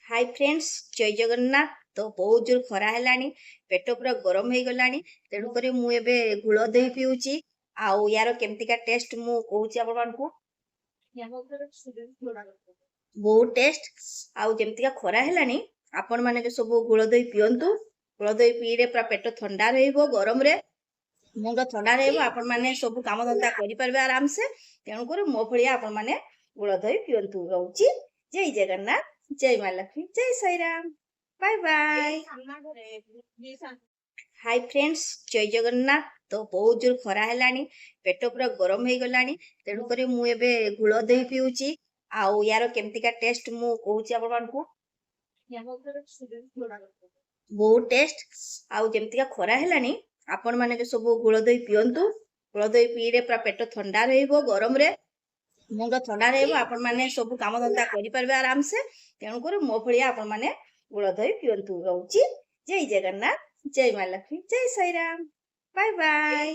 High friends, ଜୟ ଜଗନ୍ନାଥ। ତ ବହୁତ ଜୋର ଖରା ହେଲାଣି, ପେଟ ପୁରା ଗରମ ହେଇଗଲାଣି। ତେଣୁକରି ମୁଁ ଏବେ ଘୋଳ ଦହି ପିଉଛି ଆଉ ୟାର କେମିତିକା ଟେଷ୍ଟ ମୁଁ କହୁଛି ଆପଣମାନଙ୍କୁ। ବହୁତ ଟେଷ୍ଟ। ଆଉ ଯେମିତିକା ଖରା ହେଲାଣି, ଆପଣମାନେ ବି ସବୁ ଘୋଳ ଦହି ପିଅନ୍ତୁ। ଘୋଳ ଦହି ପିଇଲେ ପୁରା ପେଟ ଥଣ୍ଡା ରହିବ, ଗରମରେ ମୁଣ୍ଡ ଥଣ୍ଡା ରହିବ, ଆପଣମାନେ ସବୁ କାମ ଧନ୍ଦା କରିପାରିବେ ଆରାମସେ। ତେଣୁକରି ମୋ ଭଳିଆ ଆପଣମାନେ ଘୋଳ ଦହି ପିଅନ୍ତୁ। ରହୁଛି, ଜୟ ଜଗନ୍ନାଥ, ଜୟ ମା ଲକ୍ଷ୍ମୀ, ଜୟ Sairam, bye bye. Hi friends, ଜୟ ଜଗନ୍ନାଥ। ତ ବହୁତ ଜୋର ଖରା ହେଲାଣି, ପେଟ ପୁରା ଗରମ ହେଇଗଲାଣି। ତେଣୁକରି ମୁଁ ଏବେ ଘୋଳ ଦହି ପିଉଛି ଆଉ ୟାର କେମିତିକା ଟେଷ୍ଟ ମୁଁ କହୁଛି ଆପଣମାନଙ୍କୁ। ବହୁତ ଟେଷ୍ଟ। ଆଉ ଯେମିତିକା ଖରା ହେଲାଣି, ଆପଣମାନେ ବି ସବୁ ଘୋଳ ଦହି ପିଅନ୍ତୁ। ଘୋଳ ଦହି ପିଇଲେ ପୁରା ପେଟ ଥଣ୍ଡା ରହିବ, ଗରମରେ ମୁଣ୍ଡ ଥଣ୍ଡା ରହିବ, ଆପଣମାନେ ସବୁ କାମ ଧନ୍ଦା କରିପାରିବେ ଆରାମସେ। ତେଣୁକରି ମୋ ଭଳିଆ ଆପଣମାନେ ଘୋଳ ଦହି ପିଅନ୍ତୁ। ରହୁଛି, ଜୟ ଜଗନ୍ନାଥ, ଜୟ ମା ଲକ୍ଷ୍ମୀ, ଜୟ ସାଇରାମ, ବାଏ ବାଏ।